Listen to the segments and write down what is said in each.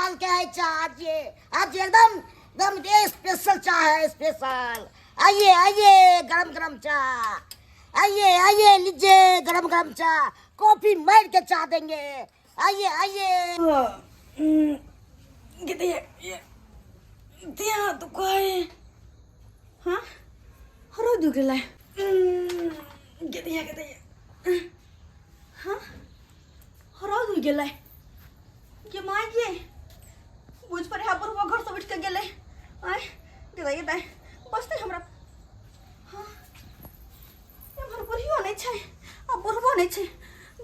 कमाल के है चाय। आज ये आज एकदम एकदम ये स्पेशल चाय है, स्पेशल। आइए आइए, गरम गरम चाय। आइए आइए, लीजिए गरम गरम चाय। कॉफी मार के चाय देंगे। आइए आइए। देह हाथ दुखाय। हाँ, हरो दुख गेलै। गे दैया। हाँ, हरो दुख गेलै। गे माय गे, बुझ पर है बुढ़वा घर से उठ के गेलै। आय गे दैया, गे बसतै हमरा। हाँ, एम्हर बुढ़ियो नहि छै आ बुढ़बो नहि छै।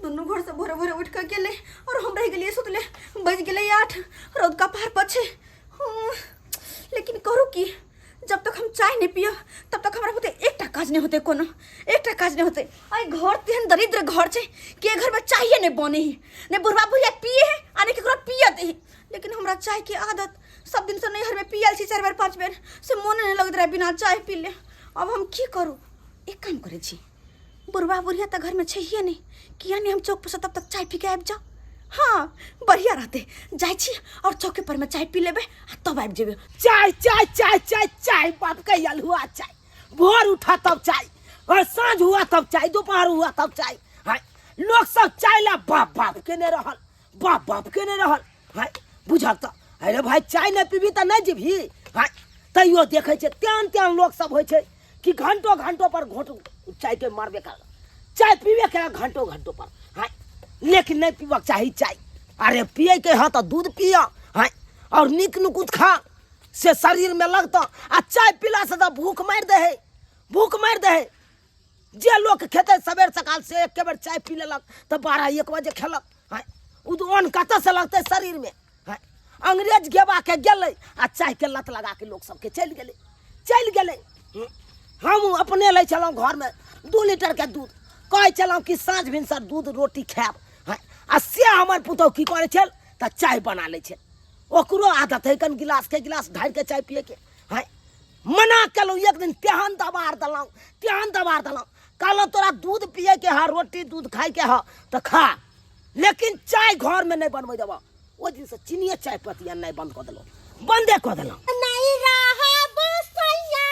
दुनू घरसँ भोरे भोरे उठि कऽ गेलै आओर हम रहि गेलियै सुतले। बजि गेलै 8, रौद कपार पर छै। लेकिन करू की? जब तक हम चाय नहि पियब तब तक हमरा बुते एकटा काज नहि होतै, कोनो एकटा काज नहि होतै। एहि घर तेहन दरिद्र घर छै कि एहि घरमे चाये नहि बनै है। नहि बुढ़बा बुढ़िया पिए है आ नहि केकरो पियऽ दै है। लेकिन हमरा चायके आदत सब दिनसँ नैहरमे पियल छी 4 बेर 5 बेर, से मोने नहि लगैत रहै बिना चाय पीले। आब हम की करू? एक काम करै छी, बुढ़बा बुढ़िया तऽ घरमे छैहे नहि, किया नहि हम चौक पर से तब तक चाय पी के आबि जाउ? हाँ, बढ़िया रहतै। जाइ छी और चौके पर में चाय पी लेबै आ तब आबि जेबै। चाय चाय चाय चाय चाय, बाप के अल्हुआ चाय। भोर उठा तब चाय, और साँझ हुआ तब चाय, दोपहर हुआ तब चाय। हाय, लोग सब चाय ला बाप बाप केने रहल, बाप बाप केने रहल। हाय, बुझल तऽ? अरे भाई, चाय नहि पीबी तऽ नहि जीबही। हाय, तैयो देखै छै तेहन तेहन लोग सब होइ छै कि घंटो घंटो पर घोट चाय के मारबे कर, चाय पीबे कर घंटो घंटो पर। हाय, लेकिन नहीं पीबक चाही चाय। अरे पिए के है तो दूध पिया, हाय, और नीक नुकुत खा, से शरीर में लगता। आ चाय पीला से तो भूख मार दे है, भूख मार दे है। जे लोग खेते सवेर सकाल से एक बेर चाय पी लेलक तो 12-1 बजे खेलक। हाय, उ तो अन्न कतऽ से लगतै शरीर में? हाय, अंग्रेज गेबा के गेलै आ चाय के लत लगा के लोग सबके चलि गेलै, चलि गेलै। हम अपने लै छलहुँ घरमे 2 लीटर के दूध, कहै छलहुँ कि साँझ भिनसर दूध रोटी खायब। हाय, आ से हमर पुतहु की करै छल तऽ चाय बना लै छल। ओकरो आदत है कन गिलास के गिलास ढारि के चाय पियके। हाय, मना केलहुँ एक दिन, तेहन दबार देलहुँ, तेहन दबार देलहुँ, कहलहुँ तोरा दूध पियके हऽ, रोटी दूध खाइके हऽ तऽ खा, लेकिन चाय घरमे नहि बनबै देबऽ। ओहि दिनसँ चीनिए चाय पत्ती अननाइ बन्द कऽ देलहुँ, बन्दे कऽ देलहुँ। नहीं रहब सैया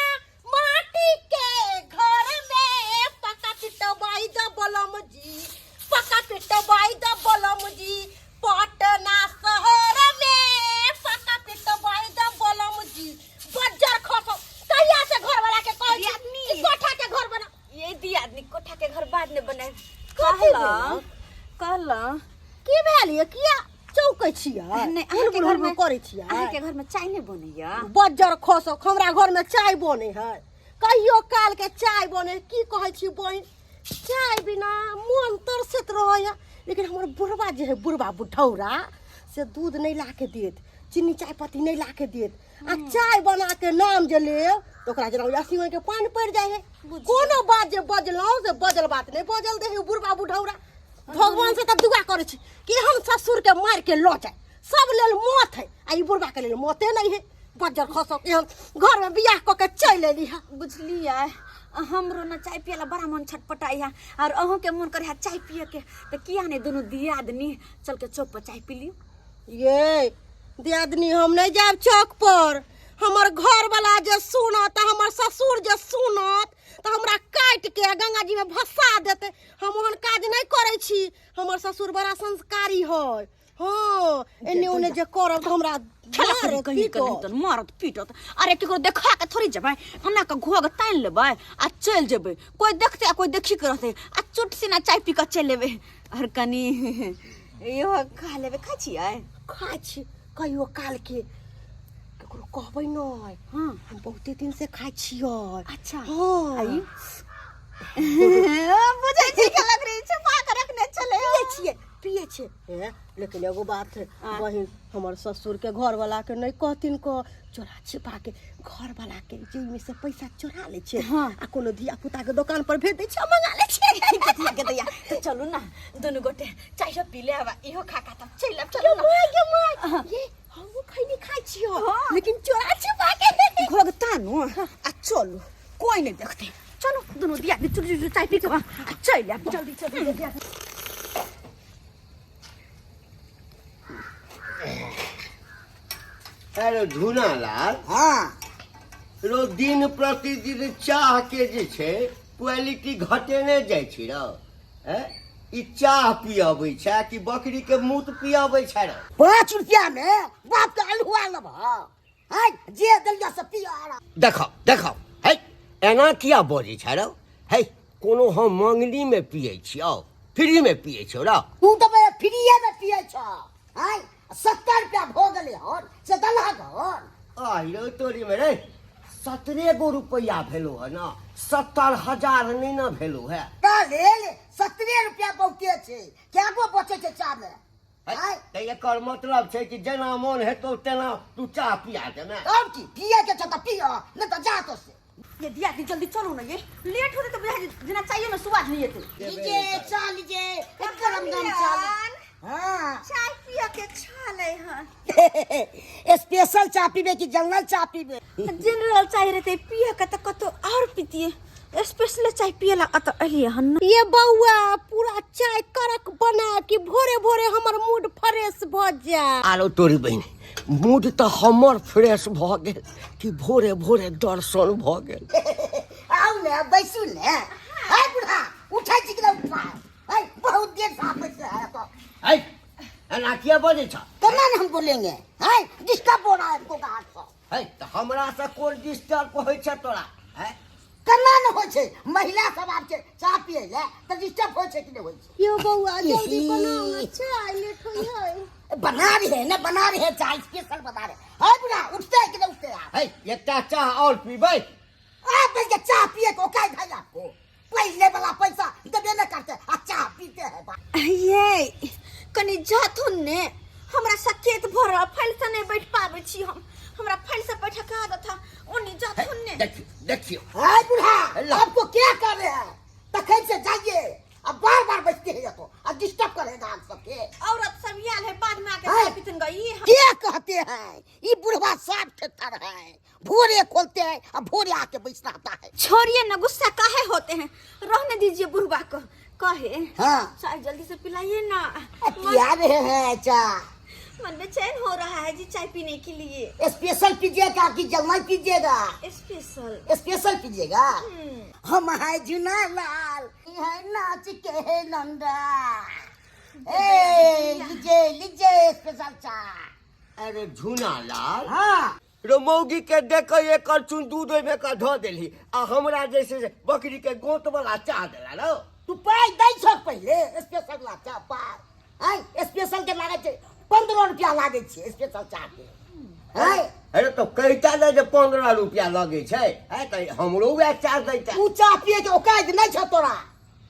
माटी के घर में, पक्का पिटवाई द बलम जी, पक्का पिटवाई द बलम जी, पटना शहर में पक्का पिटवाई द बलम जी। बज्जर खसो, कहिया से घर वाला के कहै छी कि कोठा के घर बना। ये दी आदमी कोठा के घर बाद में बनाए। कथी कहला भेल? कहला। की भेल ये? किया चौकै छियै? नहि, अहाँके हुलबुल घर में करै छियै? अहाँके घर में चाय नहि बनैया? बज्जर खसो, हमरा घर में चाय बनै है, कहियो काल के चाय बने। की कहै छी बहिन, चाय बिना मोन तरसैत रहैया। लेकिन हमर बुढ़बा जे है, बुढ़बा बुढ़ौरा, से दूध नहि ला के देत, चीनी चाय पत्ती नहि ला के देत, आ चाय बना के नाम जे लेब तऽ ओकरा जेना अस्सी के पानि पड़ि जाइ है। कोनो बात जे बजलहुँ से बजल बात नहि बजल दे है बुढ़बा बुढ़ौरा। भगवान से तऽ दुआ करै छी कि हम ससुर के मारि के लऽ जाय। सब लेल मौत है आ ई बुढ़बा के लेल मौते नहि है। बज्जर खसो के हम घर में बियाह कऽ के चलि एली है। बुझलियै, हमरो ने चाय पियला बड़ा मन छटपटाइ है और अहूँके मन करे है चाय पियके, तऽ किया नहि दुनू दियादनी चल के चौक पर चाय पी लियौ? ये दियादनी, हम नहि जायब चौक पर। हमर घर वाला जे सुनत, हमर ससुर जे सुनत तऽ हमरा काटि के गंगा जी में भसा देतै। हम ओहन काज नहि करै छी। हमर ससुर बड़ा संस्कारी है। हाँ, एने ओने जे करब तऽ हमरा खेला करी मारत, कहीं के नहीं पीटत। तऽ मारत पीटत। अरे केकरो देखा के थोड़ी जेबै, ओना के घोघ तानि लेबै आ चलि जेबै। कोई देखते आ कोई देखी के रहतै, आ चुट सिना चाय पी के चलि एबै। और कनी इहो खा लेबै। खाइ छियै? खाइ छी कहियो काल के, केकरो कहबै नहि। हाँ। हम बहुते दिन से खाइ छियै। अच्छा। हाँ। आई बुझै छी के लग रही छुपा के रखने छलै। पियै छियै, पियै छियै। हे, लेकिन एगो बात है बहिन, हमर ससुर के घर वाला के नहीं कहथिन को चोरा छिपा के घर वाला के जेब में से पैसा चोरा ले छियै। हाँ। आ कोनो धिया पुता के दोकान पर भेज दै छियै, मंगा ले छियै। गे दैया, गे दैया, तऽ चलू ना दुनू गोटे चाय पी ले आबा, इहो खा खा तब चलि आब। चलू ना। गे माय, गे माय, ये हमहूँ खैनी खाइ छियै। हाँ। लेकिन चोरा छिपा के। घोघ तानू आ चलू, कोई नहीं देखते। चलू दुनू दिया चुप चुप चाय पी के आ चलि आब। जल्दी जल्दी जल्दी। अरे झुनालाल। हाँ। रो दिन प्रतिदिन चाह के जे छै क्वालिटी घटेने जाइ छै रौ। हैं, ई चाह पियबै छै कि बकरी के मूत पियबै छै रौ? 5 रुपया में बाप के अल्हुआ लेबह हैं, जे देलिया से पिय आराम। देखो देखो, है एना किया बजै छै रौ? है कोनो हम मंगनी में पियै छियौ, फ्री में पियै छियौ रौ? तू तऽ बे फ्रीए में पियै छ हैं, 70 रुपया भऽ गेलै हन से देलहक हन। आहिरो तोरी में रे, 17 गो रुपया भेलो है ना, 70,000 नहीं ना भेलो है। का लेल 17 रुपया बहुते छै, कै गो बचै छै चाह में? है, आँय? तऽ एकर मतलब छै कि जेना मोन हेतौ तेना तू चाह पिया देमे। तब की पिए के छै तऽ पिय, नहि तऽ जा तो से। ये दिया दी जल्दी चलू ना, ये लेट होते तो बुझा जेना चाहिए में सुवाद नहीं एते। लीजिए चाह लीजिए, एक गरम गरम चाह लीजिए। हाँ। चाय पिया के छाले हन। स्पेशल चाय पीबे कि जनरल चाय पीबे? जनरल चाय रहते पिया के त कतो और पीतिए, स्पेशल चाय पियला अत एलिए हन। ये बौआ पूरा चाय कड़क बना कि भोरे भोरे हमर मूड फ्रेश भ जाए। आरो तोरी बहिन, मूड तऽ हमर फ्रेश भऽ गेल कि भोरे भोरे दर्शन भऽ गेल। आउ ने बैसू ने। है बूढ़ा उठै छी कि नहि उठा? है बहुत देर से आप बैठे हैं तो। है एना किया बजै छ? केना ने हम बोलेंगे? है डिस्टर्ब हो रहा है हमको गाहक से। है तऽ हमरा से कोन डिस्टर्ब होइ छै तोरा? है केना ने होइ छै, महिला सब आब छै चाह पियै ले तऽ डिस्टर्ब होइ छै कि नहि होइ छै? यो बौआ जल्दी बनाओ ना चाय, लेट होइ है। बना रहे हैं ना, बना रहे हैं चाय स्पेशल बना रहे हैं। है बूढ़ा उठते हैं कि नहीं उठते आप? है एकटा चाह और पीबै? आप बैठ के चाह पिए के औकात है आपको? पहले वाला पैसा देबे न करते आ चाह पीते हैं बा। ये कनी जाथुन ने, हमरा सकेत भरल फैल से नहीं बैठ पाबै छी हम, हमरा फैल से बैठे के आदत है, ओनी जाथुन ने। देखियो देखियो। है बूढ़ा अल्लाह। आपको क्या कर रहे हैं? तखन से जाइए, अब बार बार बैठते हैं ये तो, अब डिस्टर्ब करेगा आप सबके। औरत सब आयल है बाद में आके है। चाय पीतन गई। क्या कहते हैं, ये बुढ़वा साफ ठेठर है, भोरे खोलते हैं अब भोरे आके बैठ रहता है। छोड़िए ना, गुस्सा काहे होते हैं, रहने दीजिए बुढ़वा को। कहे हाँ। चाय जल्दी से पिलाइए ना। अब पिया रहे हैं चाय। मन बेचैन हो रहा है जी चाय पीने के लिए। स्पेशल पीजिएगा कि जलना पीजिएगा? स्पेशल। स्पेशल पीजिएगा। हम है जुना लाल, है नाच के नंदा। ए लीजिए लीजिए स्पेशल चाय। अरे झुना लाल। हाँ। रो मौगी के देख एक करचुन दूध ओहिमे का धऽ देलही आ हमरा जैसे बकरी के गोंत वाला चाह देला रौ। तू पाइ दै छह पहिले स्पेशल वाला चाह पाइ। आँय, स्पेशल के लागै छै 15 रुपया लागै छै स्पेशल चाह के। आँय? अरे तो कहिता ने जे 15 रुपया लगै छै, आँय, तऽ हमरो वएह चाह दैता। तू चाह पिए के औकात नहि छौ तोरा,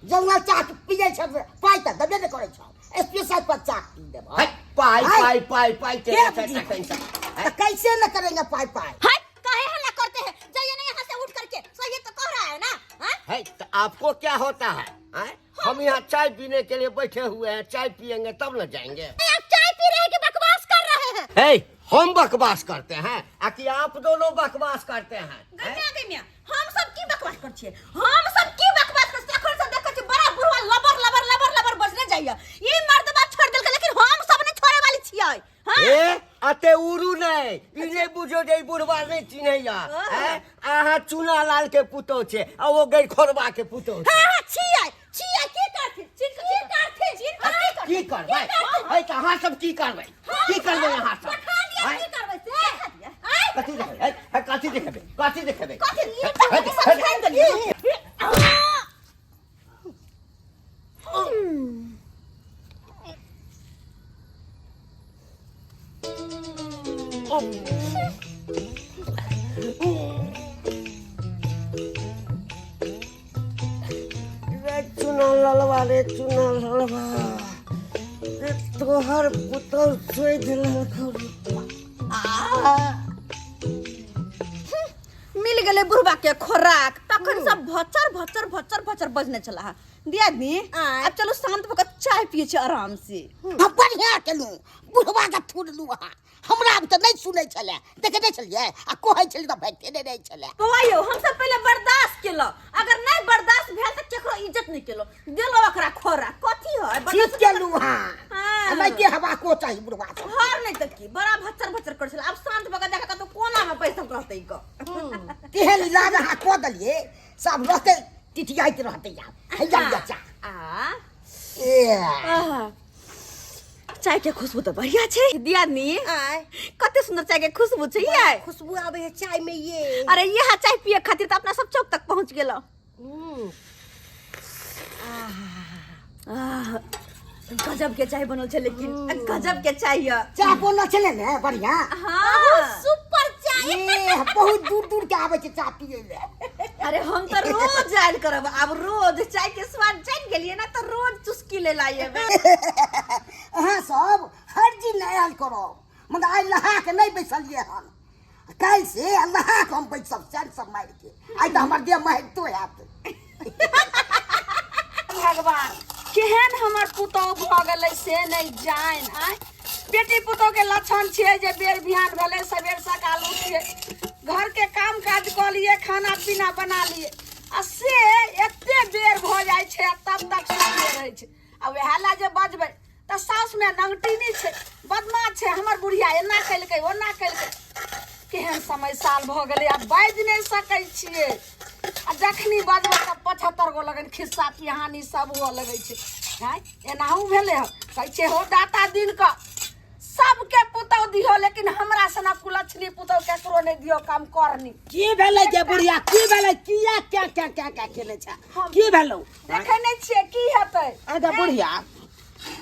जंगल चाह पिए छै पाइ तऽ देबे नहि करै छौ, स्पेशल पर चाह पी देबौ। है, पाइ, आँय? पाइ, पाइ, पाइ के के छै बुझी? तखन से। तऽ कैसे न करेंगे पाइ पाइ? है, काहे हल्ला करते हैं? जाइए ना यहाँ से उठ करके, सही तो कह रहा है ना? हाँ? है, तो आपको क्या होता है? हाँ? हम यहाँ चाय पीने के लिए बैठे हुए हैं, चाय पियेंगे तब न जाएंगे। आप चाय पी रहे हैं कि बकवास कर रहे हैं? है, हम बकवास करते हैं आकि आप दोनों बकवास करते हैं? गमिया, गमिया, हम सब की बकवास कर छिए? हम सब की बकवास कर छिए? अखन से देखै छी बड़ा बुढ़वा लबर लबर लबर लबर बजने जाइए। ई मर्दबा छोड़ देलकै, लेकिन हम सब नहीं छोड़े वाली छियै। हाँ? ए, अते उड़ू नहीं, ई नहीं बुझो जे ई बुढ़वा नहीं चिन्हैया। हाँ। हैं? अहाँ चूना लाल के पुतोह छै आ ओ गैरखोरबा के पुतोह छै। हाँ, हाँ, छियै, छियै, की करथिन? चिन्ह की करथिन? चिन्ह की करथिन? की करबै? की करथिन? है, तऽ अहाँ सब की करबै? की करबै अहाँ सब? देखा दिया, हैं? की करबै से? देखा दिया। आँय? कथी देखेबै? है, है, कथी देखेबै? कथी देखेबै? कथी? ई है, तऽ है, सब है, खाइ देलियै। रे चुना ललवा, रे चुना ललवा, रे तोहर पुतौह सोचि लेलकौ। मिल गेलै बुढ़बा के खोराक, तखन सब भचर भचर भचर भचर बजने छला। दियादनी, आँय। आब चलू शांत भऽ कऽ चाय पियै छी आराम से। हम बढ़िया केलहुँ, बुढ़बा के थुरलहुँ अहाँ, हमरा आब तऽ नहि सुनै छलै, देखने छलियै आ कहै छलियै तऽ भागिते नहि रहै छलै। बौआ यौ, हमसब पहिले बर्दाश्त केलहुँ, अगर नहि बर्दाश्त भेल तऽ केकरो इज्जत नहि केलहुँ, देलहुँ ओकरा खोराक। कथी है? ठीक केलहुँ अहाँ। हाँ। नहीं हवा को चाही बुढ़वा सब घर नहीं तऽ की बड़ा भच्चर भच्चर करै छलै, आब शांत भऽ कऽ देखा कतौ कोना मे बैसल रहतै ग। तेहन इलाज अहाँ कऽ देलियै, सब रहतै टिटियाइत रहतै। आब हैया लिअ चाह। आ ए आहा। चाय के खुशबू तऽ बढ़िया छै दियादनी। आय। कते सुंदर चाय के खुशबू छै ये। खुशबू आबै है चाय में ये। अरे यह चाय पिए खातिर तऽ अपना सब चौक तक पहुंच गेलो। आह, गजब के चाय बनल छै, लेकिन गजब के चाय ये। चाह बनल छलै ने बढ़िया? हाँ, सुपर चाय। ए, बहुत दूर दूर के आबै छै चाह पियै लए। अरे हम तऽ रोज आयल करब आब, रोज चाय के स्वाद जानि गेलियै ना, तऽ रोज चुस्की ले लाएबै। अहाँ सब हर दिन आयल करब, मगर आइ नहा के नहि बैसलियै हन। काल्हि से नहा के हम बैसब सैन सब मारि के। आइ तऽ हमर देह महकतो हैत। भगवान, केहन हमर पुतोह भऽ गेलै से नहि जानि। आँय, बेटी पुतोह के लक्षण छियै जे बेर बिहान भेलै, सबेर सकाल उठियै, घरके काम काज कऽ लिए, खाना पीना बना लिए, आ से एते बेर भऽ जाइ छै आ तब तक सुतले रहै छै। आ वएह लए जे बजबै तऽ सासुमे नंगटिनी छै, बदमाश छै, हमर बुढ़िया एना केलकै ओना केलकै। केहन समय साल भऽ गेलै, आब बाजि नहि सकै छियै। आ जखनी बजबै तऽ 75 गो लगन खिस्सा पिहानी सब हुअ लगै छै। आँय, एनाहू भेलै हँ। कहै छै हो दाता, दिन कऽ सबके पुतहु दिहो, लेकिन हमरा सना कुलक्षणी पुतहु केकरो नहि दिहो कम करनी। की भेलै जे बुढ़िया, की भेलै? किया क्या क्या क्या क्या केने छै? की भेलौ? देखै नहि छियै की हेतै? आगे बुढ़िया,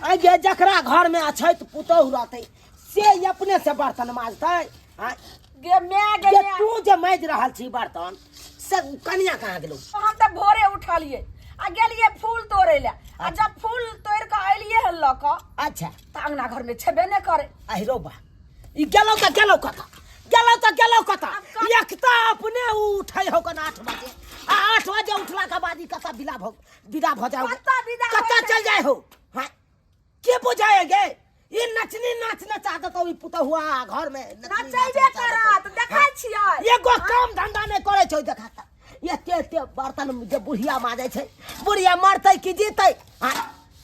आगे जकरा घर में अछैत पुतहु रहतै से अपने से बर्तन माजतै? आँय? गे my गे जे my. तू जे माजि रहल छी बर्तन से कनिया कहाँ गेलौ? हम तऽ भोरे उठलियै आ गेलियै फूल तोड़ै लए, आ जब फूल तोड़ि कऽ एलियै हन लऽ कऽ, अच्छा, तऽ अंगना घरमे छेबे नहि करै। अहिरो बा, ई गेलौ तऽ गेलौ कतऽ? गेलौ तऽ गेलौ कतऽ? एक तऽ अपने उ उठै हो कन 8 बजे, आ 8 बजे उठला के बाद ई कतऽ विदा भऽ विदा भऽ जाओ? कतऽ विदा होइ कतऽ छै? चल जाय हो? हाँ, के बुझाएगे? ई नचनी नाच नचा देतौ ई पुतहुआ घर में। नचनी नाच नचैबे नचा देतौ। करत, देखै छियै। एगो काम धंधा नहि करै छै। देखा तऽ एते एते बर्तन जे बुढ़िया माजै छै, बुढ़िया मरतै कि जीतै? हाँ,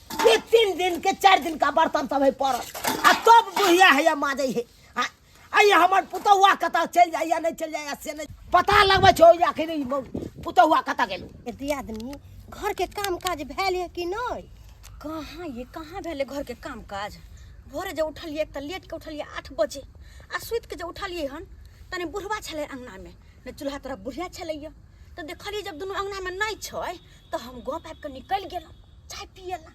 ये 3 दिन के 4 दिन का बर्तन सब है पड़ल, आ तब बुढ़िया है माजै है। हाँ, आ ये हमर पुतहुआ कतऽ चलि जाइया, नहि चलि जाइया से नहि पता लगबै छै। आखिर ई पुतहुआ कतऽ गेल? दियादनी, घर के काम काज भेल है कि नहीं? कहाँ ये, कहाँ भेलै घर के काम काज? भोरे जे उठलियै, एक तऽ लेट के उठलियै 8 बजे, आ सुति के जे उठलियै हन तनी बुढ़वा छलै अंगनामे ने, चूल्हा तरफ बुढ़िया छलैया, तऽ देखलियै जब दुनू अंगनामे नहि छै तऽ हम गप आबि कऽ निकलि गेलहुँ चाय पियै ला।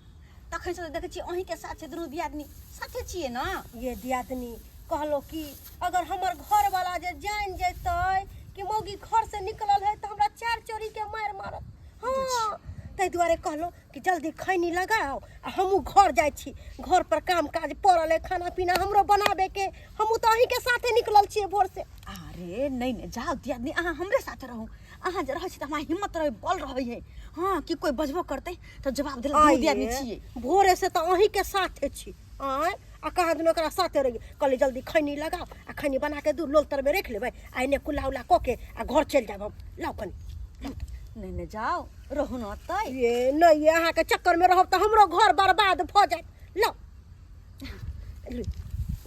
तखन से देखै छियै अहीँके साथ छै, दुनू दियादनी साथे छियै ने। ये दियादनी, कहलो कि अगर हमर घर वाला जे जान जेतै कि मौगी घर से निकलल है तऽ हमरा चार चोरी के मारि मारत। हाँ, ताहि दुआरे कहलो कि जल्दी खैनी लगाओ आ हमहूँ घर जाइ छी, घर पर काम काज पड़ल है, खाना पीना हमरो बनाबे के। हमहूँ तऽ अहीँके साथे निकलल छियै भोर से। अरे नहीं नहीं, जाओ दियादनी, अहाँ हमरे साथे रहू। अहाँ जे रहै छी तऽ हमरा हिम्मत रहै, बल रहै है। हाँ, कि कोइ बजबो करतै तऽ जवाब देला दुनू दियादनी छियै। भोरे से तऽ अहीँके साथे छी। आँय, आ कहाँ दिन ओकरा साथे रहियै। कहली जल्दी खैनी लगाओ आ खैनी बना के दू लोल तरमे राखि लेबै आ एने कुल्ला उल्ला कऽ के आ घर चलि जायब हम। लाउ कनी। नहीं नहीं, जाओ, रहू न ओतै। ये नहीं, ये अहाँके चक्करमे रहब तऽ हमरो घर बर्बाद भऽ जायत। लाउ लू।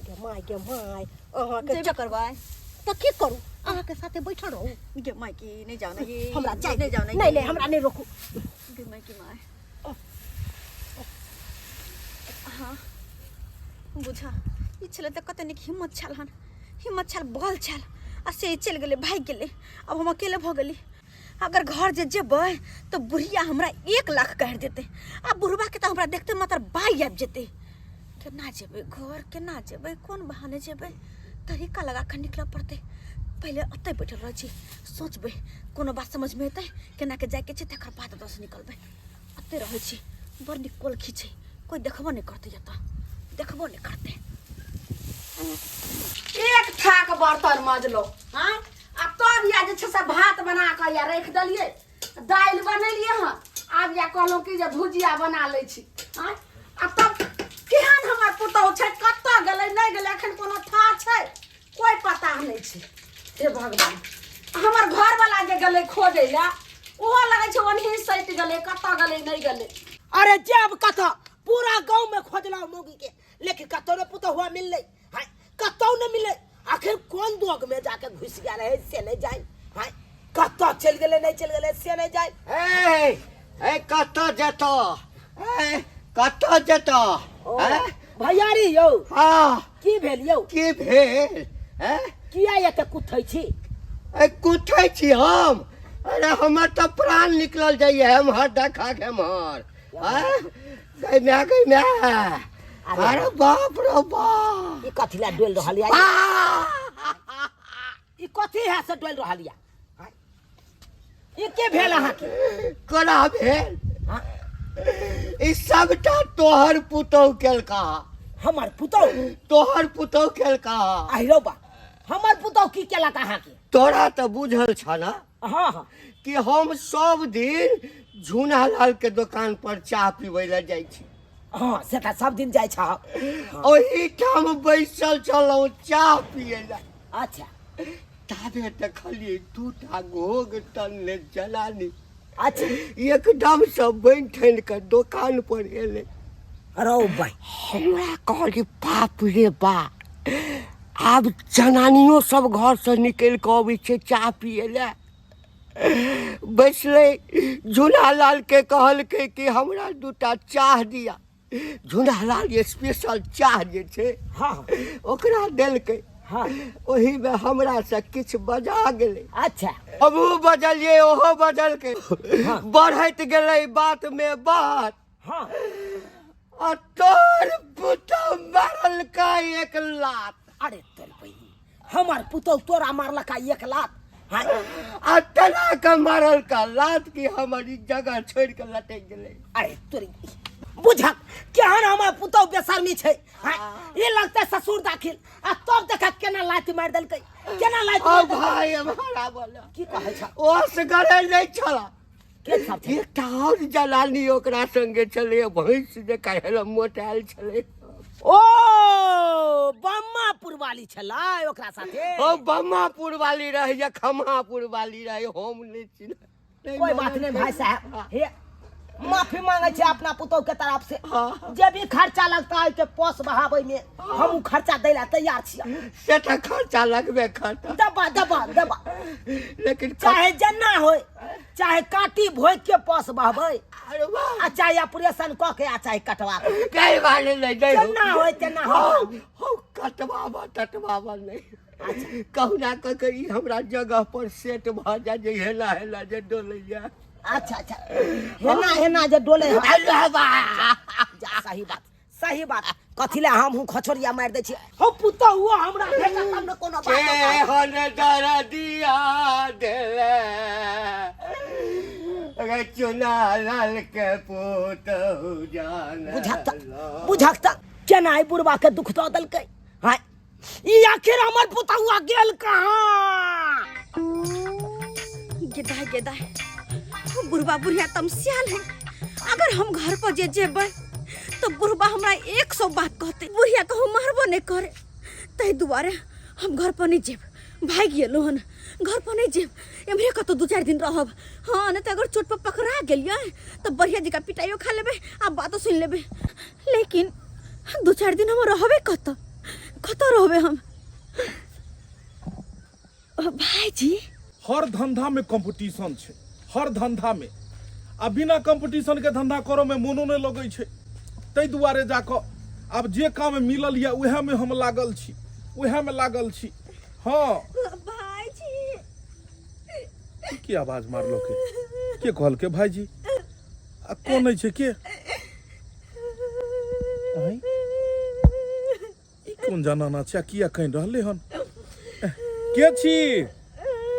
गे माय, गे माय, अहाँके जेबे करबै तऽ की करू? अहाँके साथे बैठल रहू? गे माय की, नहीं जाओ ना ये। हमरा जाय नहीं जाओ ना। नहीं नहीं, हमरा नहीं रोकू। गे माय की माय। हाँ बुझा, ई छलै तऽ कते नीक हिम्मत छल हन, हिम्मत छल, बल छल, आ से चलि गेलै, भागि गेलै। आब हम अकेले भऽ गेली। अगर घर जे जेबै तऽ बुढ़िया हमरा 1 लाख गारि देतै, आ बुढ़बाके तऽ हमरा देखते मात्र बाइ आबि जेतै। केना जेबै घर, केना जेबै, कोन बहाने जेबै? तरीका लगा कऽ निकलऽ पड़तै। पहिले ओतहि बैठल रहै छी, सोचबै, कोनो बात समझमे एतै केना के जाइके छै, तकर बाद ओतऽसँ निकलबै। ओतहि रहै छी, बड़ नीक कोलखी छै, कोइ देखबो नहि करतै, एतऽ देखबो नहि करतै। एक थाक बर्तन मजलो। हाँ, आ तब या जे छै से भात बना कऽ या राखि देलियै, दालि बनेलियै हँ, आब या कहलहुँ कि जे भुजिया बना लै छी। आँय, आ तब केहन हमर पुतहु छै, कतऽ गेलै नहि गेलै, एखन कोनो था छै? कोइ पता नहि छै। हे भगवान, हमर घरवला जे गेलै खोजै लए, ओहो लगै छै ओनही सटि गेलै, कतऽ गेलै नहि गेलै। अरे जेब कतऽ, पूरा गाँव में खोजलहुँ मौगी के, लेकिन कतौ ने पुतहुआ मिललै। हाय, कतौ ने मिललै। आखिर कोन दोग में जाके घुसि गेल है से नहि जानि। हाय, कतऽ चलि गेलै नहि चलि गेलै से नहि जानि। ए ए, कतऽ जेतऽ? ए, कतऽ जेतऽ? ओ, ए? भैयारी यौ। हाँ। की भेल यौ? की भेल? ए? किया एते कुथै छी? ए, कुथै छी हम? अरे हमर तऽ प्राण निकलल जाइए, एम्हर देखा के एम्हर। आँय? गै माय, गै माय, अरे बाप रे बाप। ई कथी लए डोलि रहल यऽ? आ! ई कथी है से डोलि रहल यऽ? ई के भेल अहाँके? कोना भेल? ई सबटा तोहर पुतहु केलका। हमर पुतहु? तोहर पुतहु केलका। आहिरो बा, हमर पुतहु की केलक अहाँके? तोरा तऽ बुझल छ ने हाँ हाँ कि हम सब दिन झूनालाल के दोकान पर चाह पीबै लए जाइ छी। हाँ, से तऽ सब दिन जाइ छह। ओहिठाम बैसल छलहुँ चाह पियै लए। अच्छा। ताबे देखलियै दूटा घोघ तनने जनानी। अच्छा। एकदम से बनि ठनि कऽ दोकान पर एलै। अरे भाई। हमरा कहली बाप रे बा, आब जनानियो सब घर से निकलि कऽ अबै छै चाह पियै लए। बैसलै, झूनालाल के कहलकै कि हमरा दूटा चाह दिया। झूनालाल स्पेशल चाह जे छै, हाँ, ओकरा देलकै। हाँ। ओहिमे हमरा से किछु बजा गेलै। अच्छा। हमहूँ बजलियै, ओहो बजलकै। हाँ। बढ़ैत गेलै बात मे बात। हाँ। आ तोर पुतहु मारलकै एक लात। अरे तोर बहिन, हमर पुतहु तोरा मारलका एक लात? हाँ। आ तेना के मारलका लात कि हमर ई जगह छोड़ि के लटकि गेलै। अरे तोरी बुझक केहन हमर पुतहु बेशर्मी छै। हाँ, ई लगतै ससुर दाखिल आ तब देखा केना लात मारि देलकै, केना लात ओ मारि देलकै। भाय, हमारा बोला की कहै छ? ओ असगरे नहि छला। के सब छलै? एकटा आओर जलानी ओकरा संगे छलै, भैंस जकाँ हेलो मोटायल छलै। ओ बम्मापुर वाली छलै ओकरा साथे? ओ बम्मापुर वाली रहै या खम्हापुर वाली रहै, हम नहि चिन्है। कोई बात नहीं भाई साहब, हे माफी मांगे छे अपना पुतोह के तरफ से। हाँ। जे भी खर्चा लगता है के पोस बहाबै में हम उ खर्चा दै ला तैयार छियै। से तऽ खर्चा लगबे करता। दबा दबा दबा। लेकिन चाहे जन्ना होय, चाहे काटी भोज के पोस बहबै, अरे वाह। आ चाहे ऑपरेशन क के आ चाहे कटवा के। कई बार नहीं नहीं हो। जेना होय तेना हो। हो, कटवाबा तटवाबा नहीं। अच्छा। कहुना कऽ के ई हमरा जगह पर सेट भऽ जाय जे हेला हेला जे डोलैया। अच्छा अच्छा, हेना हेना जे डोले है। अरे वाह। जा, सही बात, सही बात। कथी ले हम हूँ खचोरिया मारि दै छियै। हो पुतहु हुआ हमरा भेटत तब ने कोनो बात होतै। केहन दरदिया देले रे चुना लाल के पुतहु जान। बुझक त, बुझक त केना ई बुढ़बा के दुख दऽ देलकै। हाय, ई आखिर हमर पुतहुआ गेल कहाँ? गेदा गेदा, बुढ़बा बुढ़िया तमसियाल है। अगर हम घर पर जे जेबै तो बुढ़बा हमरा 100 बात कहते, बुढ़िया कहूँ मारबो नहीं करे, ताहि दुआरे हम घर पर नहीं जेब। भागि गेलहुँ हन, घर पर नहीं जेब, एम्हरे कतौ 2-4 दिन रहब। हाँ, नहीं तो अगर चोट पर पकड़ा गेलियै तो बढ़िया जकाँ पिटाइयो खा लेबै आ बातो सुनि लेबै। लेकिन 2-4 दिन हम रहबै कतऽ, कतऽ रहबै हम? ओ भाईजी, हर धंधा में कंपटीशन छै, हर धंधा में, आ बिना कंपटीशन के धंधा करो में मोनो नहीं लगै छै। ताहि दुआरे जाकऽ आब जे काम मिलल यऽ उएह में हम लागल छी, उएह में लागल छी। हाँ। भाईजी। की आवाज मारलो के? के कहलकै भाईजी? आ कोन छै के? आँय? ई कोन जनाना छै आ किया कानि रहलै हन? के छी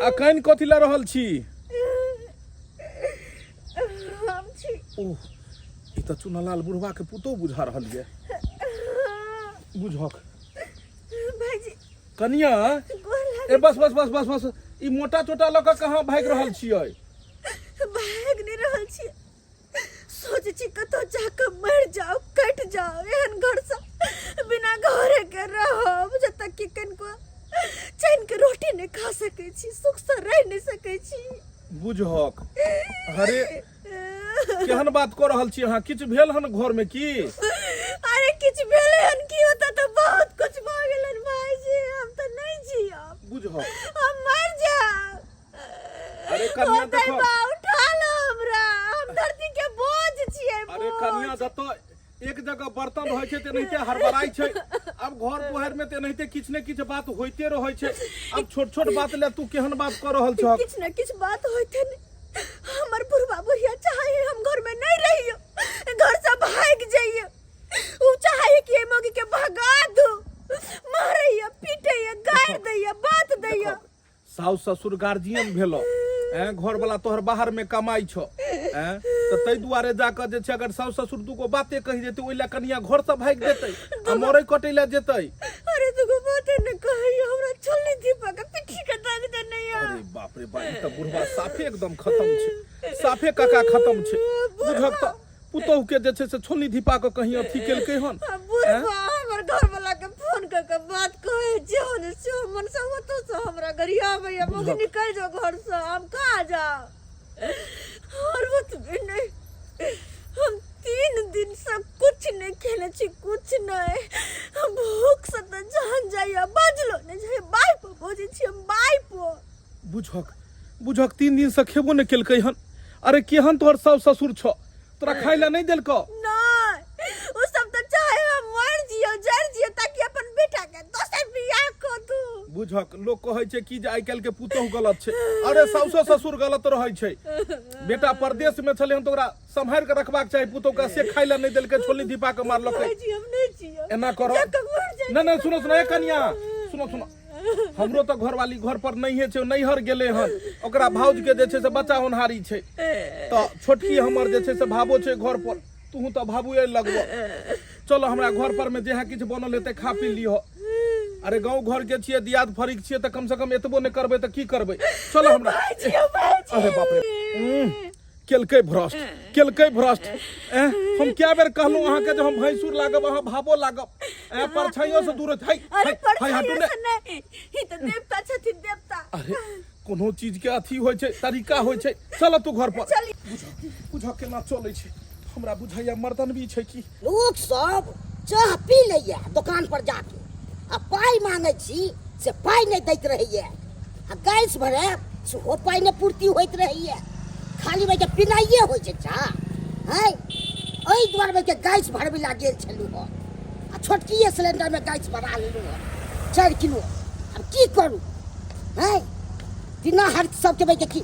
आ कानि कथी लए रहल छी? हम छी। ओह, ई तऽ चुनालाल बुढ़वा के पुतोह बुझा रहल ये। बुझक भाईजी। कनिया, गोर लागै। ए बस बस बस बस बस, ई मोटा चोटा लऽ कऽ कहाँ भागि रहल छियै? भागि नहि रहल छियै, सोचै छी कतौ जाकऽ मरि जाउ, कटि जाउ एहन घरसँ, बिना घरे के रहब, जतऽ कि कनिको चैन के रोटी नहि खा सकै छी, सुखसँ रहि नहि सकै छी। बुझहक, अरे केहन बात कऽ रहल छी अहाँ? किछु भेल हन घरमे की? अरे किछु भेलै हन की रहै छै तेनाहिते हड़बड़ाइ छै। आब घर दुआरि में तेनाहिते किछु ने किछु बात होइते रहै छै। आब छोट छोट बात ले तू केहन बात कऽ रहल छहक? किछु ने किछु बात होइते ने। हमर बुढ़वा बुढ़िया चाहे हम घर में नहीं रहियो, घर से भाग जाइयो। उ चाहे कि एहि मौगी के भगा दू, मारैया, पीटैया, गारि दैया, बात दैया। साउस ससुर गार्जियन भेलो, ऐं घर वाला तोहर बाहर में कमाई छो, ऐं तऽ ताहि दुआरे जाकऽ जे छै अगर साउस ससुर दूगो बाते कहि जेतै ओहि लए कनिया घर से भागि जेतै आ मरै कटै लए जेतै। अरे दूगो बाते न कहैया, हमरा छोलनी धीपा के पिट्ठी के दाग देने या। अरे बाप रे बाप, ई तऽ बुढ़वा साफे एकदम खत्म छै, साफे काका खत्म छै। बुझक तऽ पुतोहु के जे छै से छोलनी धीपा कऽ कहीं अथी केलकै हन। बुढ़वा हमर घर वाला के फोन कर के बात कहे जे होने से मन से ओतो से हमरा गरियाबैया, मौगी निकल जाओ घर से, हम कहाँ जाओ। और वो तो भी नहीं, हम 3 दिन से कुछ नहीं खेले छी, कुछ नहीं, हम भूख से तो जान जाइए, बाजलो नहीं जाइए, बाई पर बोझे छी हम, बाई पर। बुझक बुझक 3 दिन से खेबो नहीं केलकै हन। अरे केहन तोहर साउस ससुर छौ, तोरा खाइ लए नहीं देलकौ? नहीं, उ सब तो चाहे हम मर जियो, जर जियो, ताकि अपन बेटा के दोसर बियाह कर दू। बुझक लोग कहै छै कि जे आइ काल्हि के पुतोहु गलत छै, अरे साउसो ससुर गलत रहै छै। बेटा परदेश में छलै हन तऽ ओकरा सम्हारि के रखबाक चाही पुतोहु के, से खाइ लए नहीं देलकै, छोलनी धीपा के मारलकै। नहीं जियो, हम नहीं जियो। एना करो। जाके मर जाइ। नहीं, नहीं, सुनो, सुनो, ए कनिया, सुनो, सुनो, हमरो तऽ घरवाली घर पर नहिए छै, नैहर गेलै हन, ओकरा भाउज के जे छै से बच्चा होनहारी छै, तऽ छोटकी हमर जे छै से भाबो छै घर पर, तूहू तऽ भाबुए लगबो। चलो हमरा घर पर में जेहा किछु बनल हेतै खा पी लिह। अरे गाँव घर के छियै, दियाद फरीक छियै, तऽ कम से कम एतबो नहि करबै तऽ की करबै? चलो हमरा। अरे बाप रे, केलकै भ्रष्ट, केलकै भ्रष्ट। एँ हम क्या बेर कहलहुँ अहाँके जे हम भैंसुर लागब, अहाँ भाबो लागब, एँ परछाइयो से दूर होइत। अरे हाय, हाय, हटू परछाइयो ने। से नहीं, ई तऽ देवता छथिन, देवता। अरे कोनो चीज के अथी होइ छै, तरीका होइ छै। चल तू घर पर। चल। बुझ केना चलै छै, हमरा बुझाइया मर्दनवी छै की। लोक सब चाह पी लैया दोकान पर जाके, आ पाइ मांगै छी से पाइ नहि दैत रहैया, आ गैस भरायब सेहो पाइ नहि पूर्ति होइत रहैया। खाली भाई के पिनाइए होइ छै चाह। हैं एहि दुआरे भाई के गैस भरबै ला गेल छलहुँ हँ, आ छोटकिए सिलेंडरमे गैस भरा लेलहुँ हँ 4 किलो। आब की करू? हैं बिना हर सबके भाई के की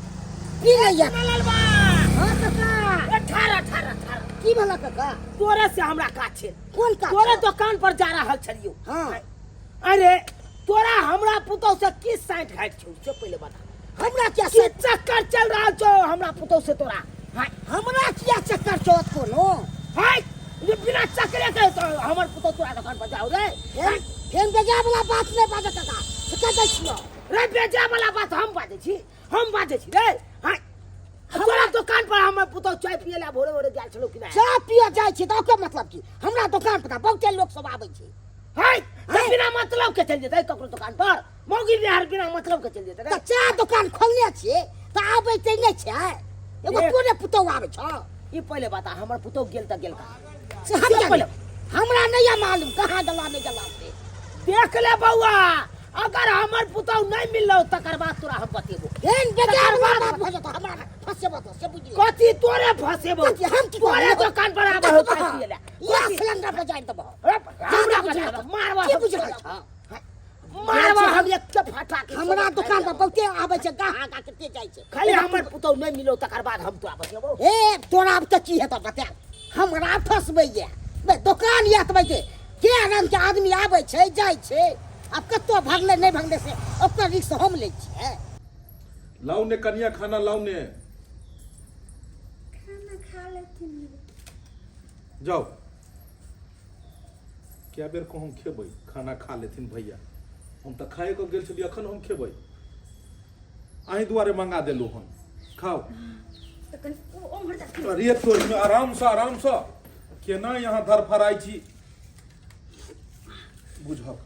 पी लैया। हाँ काका। अठारह, अठारह, अठारह। की भेला काका? तोरे से हमरा काज छै। कोन काज? तोरे दोकान पर जा रहल छलियौ। हाँ। अरे तोरा हमरा पुतौह से की साँठि घाटि छौ से पहिले बता। हमरा क्या की चक्कर चल रहल छौ हमरा पुतौह से तोरा? हाँ, हमरा किया चक्कर छौ कोनो? हाय, ये बिना चक्करे के तो हमर पुतौह तोरा दोकान पर जाऊ रे। फेन बेजा वाला बात नहीं बाजऽ काका, से कह दै छियौ। रे बेजा वाला बात हम बाजै छी, हम बाजै छी रे। हाँ, तोरा दोकान पर हमर पुतौह चाय पिए ला भोरे भोरे गेल छलौ कि नहि? चाय पिए जाइ छी तऽ ओकर मतलब की? हमरा दोकान पर तऽ बहुते लोक सब आबै छै। हाय, तऽ बिना मतलब के चलि जेतै ककरो दोकान पर? मौगी बिहार बिना मतलब के चलि जेतै रे? तऽ चाय दोकान खोलने छियै तऽ आबै तऽ नहि छै, एगो तोरे पुतौह आबै छौ। ई पहिले बता, हमर पुतौह गेल तऽ गेल कहाँ? से हम से क्या पहिले। हमरा नहीं है मालूम कहाँ गेला नहीं गेला से। देख ले बौआ, अगर हमर पुतौह नहीं मिललो तकर बाद तोरा हम बतेबो। एहन बेकार तकर बाद बात भऽ जेतौ, हमरा फंसेबो तो से बुझि ले। कथी तोरे फंसेबो? कथी हम की तोरे करबो? दोकान पर आबो देखबो चाय हाँ। पिए ला। या कथी? सिलेंडर पर जाय देबो। अरे, हमरा जा बजा बुझल। मारबा की हम बुझल तोरा। छौ? मारबा हम एक के फटा के हमरा दोकान पर बहुते आबै छै गाहा गा के जाइ छै। खाली हमर पुतौह नहीं मिलो तकर बाद हम तोरा बतेबो। ए तोरा आब तऽ की हेतौ बता, हमरा फंसबैया बे दोकान या तऽ के के रंग के आदमी आबै छै जाइ छै, आब कतौ भगलै नहि भगलै से ओकर रिक्स हम लै छियै। लाउ ने कनिया खाना लाउ ने। खाना खा लेथिन। जाओ क्या बेर को हम खेबै खाना खा लेथिन भैया, हम तऽ खाए कऽ गेल छलियै, अखन हम खेबै, अहीं दुआरे मंगा देलहुँ हन, खाओ। अरे तोरी में आराम से आराम से केना यहाँ धरफड़ाइ छी बुझक।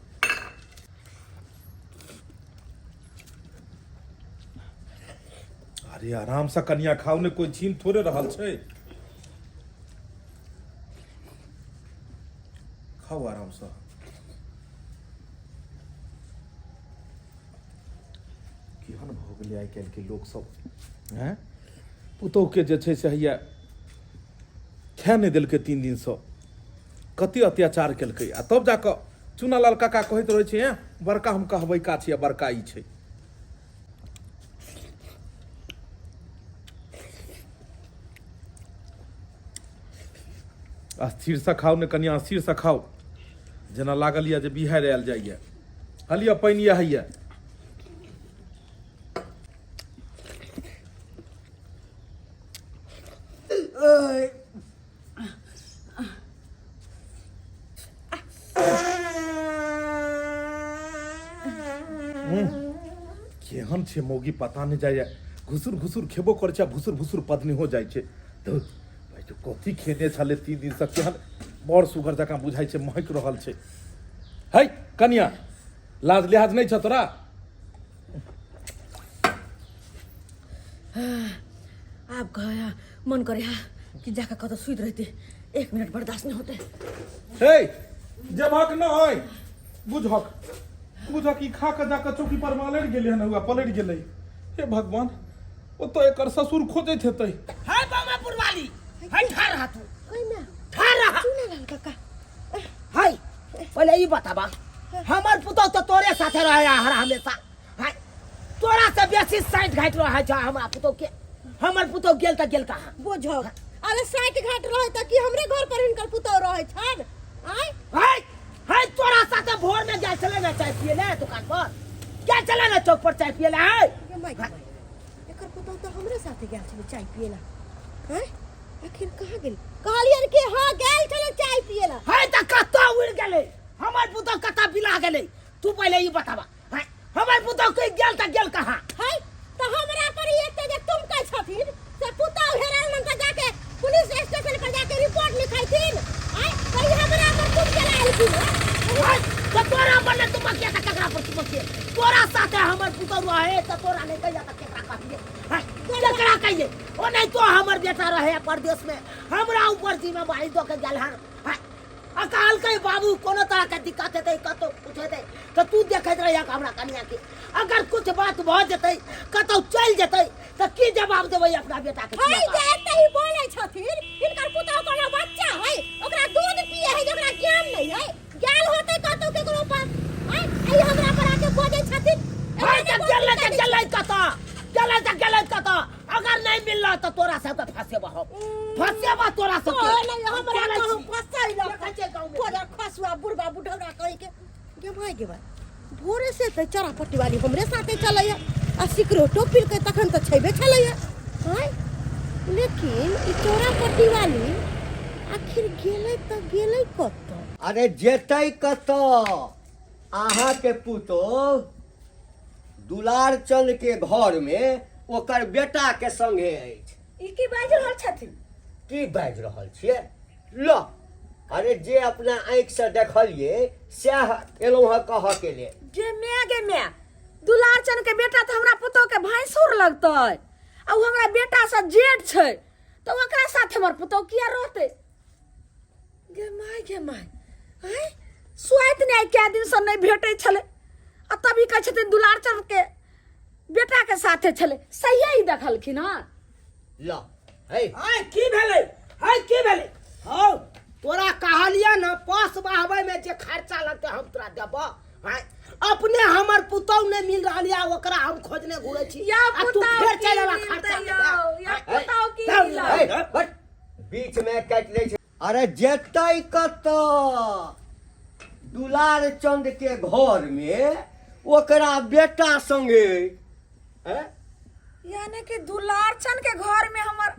अरे आराम से कनिया खाओ ने, कोई छीन थोड़े रहल छै, खाओ आराम से। केहन भऽ गेलै आइ काल्हिके लोक सब, हैं पुतोहुके जे छै से हैया खाए नहि देलकै 3 दिनसँ। कते अत्याचार केलकै आ तब जाकऽ चुनालाल काका कहैत रहै छै, एँ बड़का हम कहबैका छी आ बड़का ई छै। स्थिरसँ खाउ ने कनिया, स्थिरसँ खाउ, जेना लागल यऽ जे बिहाड़ि आयल जाइए। हलिअ पानि यऽ हैया। केहन छै मौगी पता नहि जाइए, घुसुर घुसुर खेबो करै छै आ भुसुर भुसुर पत्नी हो जाइ छै। धुर भाइ, तो कथी खेने छलै 3 दिनसँ, केहन बड़ सुगर जकाँ बुझाइ छै, महकि रहल छै। है कनिया, लाज लिहाज नहि छ तोरा? आब कह मन करे हा कि जाके कतौ सुति रहते, 1 मिनट बर्दाश्त नहीं होते। हे जेबहक न होय, बुझहक बुझहक ई खा के जाके चौकी पर में अलड़ि गेलै हन, हुआ पलड़ि गेलै। हे भगवान, ओतऽ एकर ससुर खोजैत हेतै। है बामापुर वाली, है ठाढ़ रहा तू, कहिना ठाढ़ रहा। चुनालाल काका। है पहिले ई बताबा, हमर पुतोह तो तोरे साथे रहे हर हमेशा, है तोरा से बेसी साइठ घाट रहे छै हमरा पुतोह के। हमर पुतोह गेल त गेल कहाँ? बुझो, अरे साइठ घाट रहे त कि हमरे घर पर हिनकर पुतोह रहे छन? आय है है तोरा साथे भोर में गेल छले ना चाय पिए ले दुकान पर, गेल छले ना चौक पर चाय पिए ले। है गे माय गे माय, एकर पुतोह त हमरे साथे गेल छले चाय पिए ला। हैं आखिर कहाँ गेल? कहलियन कि हां गेल छले चाय पिए ला। है त कतौ उड़ गेलै हमर पुतोह, कतौ बिला गेलै? तू पहिले ई बताबा, है हमर पुतोह कोई गेल त गेल कहाँ? है त हमरा पर ई एते जे तुम कहै छथिन से पुतोह हेराल मन त जाके पुलिस स्टेशन पर जाके रिपोर्ट लिखाइथिन। आय त ई हमरा पर तुम चला एलखिन हँ? है त तोरा पर ने तुम किया त केकरा पर तुम किया? तोरा साथे हमर पुतोह रहे त तोरा नहीं कहिया त केकरा कहिए? है केकरा कहिए? ओ नहीं तो हमर बेटा रहे परदेश में, हमरा ऊपर जिम्मेवारी दऽ के गेल हन। है आ कहलकै बाबू कोनो तरह के दिक्कत हेतै कतौ कुछ हेतै तऽ तू देखैत रहिया हमरा कनिया के, अगर कुछ बात भऽ जेतै कतौ चलि जेतै तऽ की जवाब देबै अपना बेटा के? है जे एते ही बोलै छथिन, हिनकर पुतोह कोनो बच्चा है ओकरा दूध पिए है जे ओकरा ज्ञान नहीं है? गेल होतै कतौ केकरो पास। आय आई हमरा पर आके बजै छथिन। है तऽ गेलै तऽ गेलै कतऽ, गेलै तऽ गेलै कतऽ? अगर नहीं मिलल तऽ तोरा सबके फंसेबह हम, फंसेबह तोरा सबके। ओ नहीं हमरा चलै कहूँ छी। फसैलक। देखै छियै गाँवमे। बोला खसुआ बुढ़बा बुढ़ौरा कहि के। गे भाई गे भाई, भोरे से तऽ चरा पट्टी वाली हमरे साथे चलैया आ सिकरेटो पीलकै तखन तऽ छेबे छलैया। आँय लेकिन ई चौरा पट्टी वाली आखिर गेलै तऽ गेलै कतऽ? अरे जेतै कतऽ, अहाँके पुतोह दुलार चंद के घर में ओकर बेटा के संगे अछि। ई की बाजि रहल छथिन? की बाजि रहल छियै? ल, अरे जे अपना आँखि से देखलियै सएह एलहुँ हँ कहऽ के लेल। गे माय गे माय, दुलार चंद के बेटा तऽ हमरा पुतोह के भैंसुर लगतै आ ओ हमरा बेटा से जेठ छै, तऽ ओकरा साथ हमर पुतोह किया रहतै? गे माय गे माय, आँय स्वाति नहि कए दिनसँ नहि भेटै छलै आ तब ई कहै छथिन दुलार चंद के बेटा के साथे छलै, सहिए ई देखलखिन हँ? ल है आय की भेलै? है की भेलै? हौ तोरा कहलियै ने पस बहबै में जे खर्चा लगतै हम तोरा देबऽ। आय अपने हमर पुतौह नहि मिल रहल यऽ, ओकरा हम खोजने घुरै छी या आ तू पुतौह फेर की चलि अयला मिलतै खर्चा यौ, देबे। या पुतौह की दौड़, मिलत? है, हट, बीच में काटि दै छै। अरे जेतै कतऽ, दुलार चंद के घर में ओकरा बेटा संगे। हैं? यानी कि दुलार चंद के घर में हमर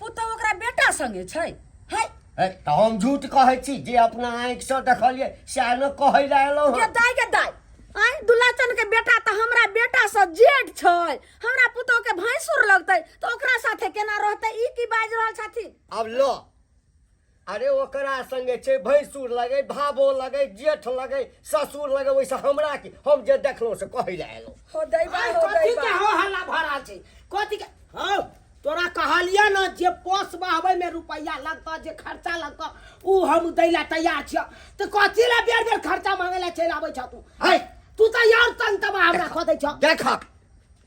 पुतोह ओकरा बेटा संगे छै? है है, तऽ हम झूठ कहै छी? जे अपना आँखि से देखलियै सएह ने कहै लए एलहुँ गे हँ। दाय गे दाय, आँय दुलार चंद के बेटा तऽ हमरा बेटा से जेठ छै, हमरा पुतोह के भैंसुर लगतै तऽ ओकरा साथे केना रहतै? ई की बाजि रहल छथिन? आब ल, अरे ओकरा संगे छै भैंसुर लगे, भाबो लगे, जेठ लगे, ससुर लगे, ओहिसँ हमरा की? हम जे देखलहुँ से कहै लए एलहुँ। हो दैबा, आइ हो कथी दैबा। के हो हल्ला भऽ रहल छै? कथी के? हौ तोरा कहलियै ने जे पोस बहबै में रुपैआ लगतऽ, जे खर्चा लगतऽ उ हम दै लए तैयार छियऽ, तऽ कथी लए बेर बेर खर्चा मांगै लए चलि आबै छह तू? है तू तऽ यार तंग तबाह हमरा कऽ दै छह। देखक